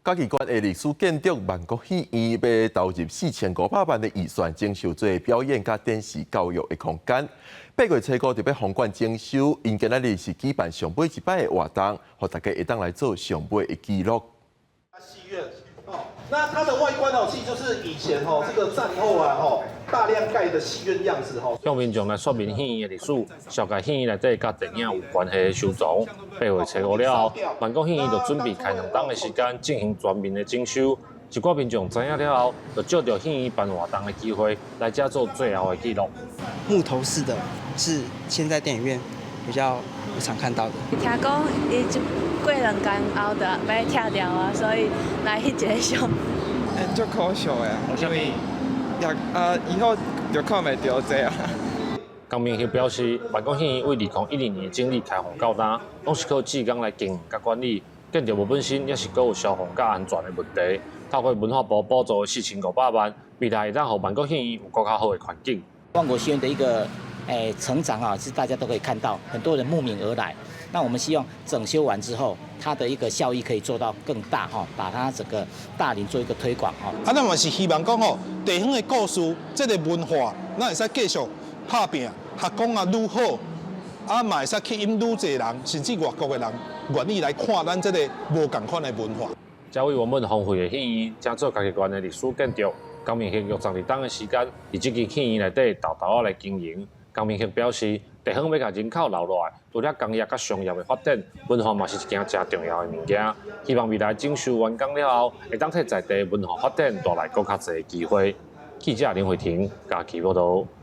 嘉義縣的歷史建築萬國戲院欲投入4500萬的預算整修做表演佮展示教育的空間。八月初五就欲封館整修，𪜶今仔日是舉辦上尾一擺的活動，予大家會當來做上尾的記錄。戲院哦，那它的外觀哦，其實就是以前哦，這個戰後啊，吼大量蓋的戲院樣子吼。向民眾來說明戲院的歷史，紹介戲院內底佮電影有關係的收藏。八月初五了後，萬國戲院就準備開兩冬的時間進行全面的整修。一寡民眾知影了後，就藉著戲院辦活動的機會來遮做最後的記錄。木頭式的，是現在電影院比較不常看到的。聽講伊這過兩工後就欲拆掉啊，所以來翕一个相。欸，足可惜的，因為也啊，以後就看袂著這啊。江明興表示，萬國戲院為2012年整理開放到今，攏是靠志工來經營佮管理，建築物本身也是閣有消防佮安全的問題。透過文化部補助的4500萬，未來會當予萬國戲院有閣較好的環境。萬國戲院的一個成長啊，是大家都可以看到，很多人慕名而來。那我們希望整修完之後，它的一個效益可以做到更大哈，把它整個大林做一個推廣哈。啊，咱嘛是希望講吼，地方的故事，這個文化，咱會使繼續拍拚，學講啊愈好，啊嘛會使吸引愈濟人，甚至外國的人願意來看咱這個無仝款的文化。這位原本荒廢的戲院，轉做嘉義縣的歷史建築。江明興用12冬的時間，佇這間戲院內底沓沓仔來經營。江明興表示，地方欲共人口留落來，除了工業佮商業的發展，文化嘛是一件誠重要的物件。希望未來整修完工了後，會當替在地文化發展帶來閣較濟的機會。記者林慧婷嘉義報導。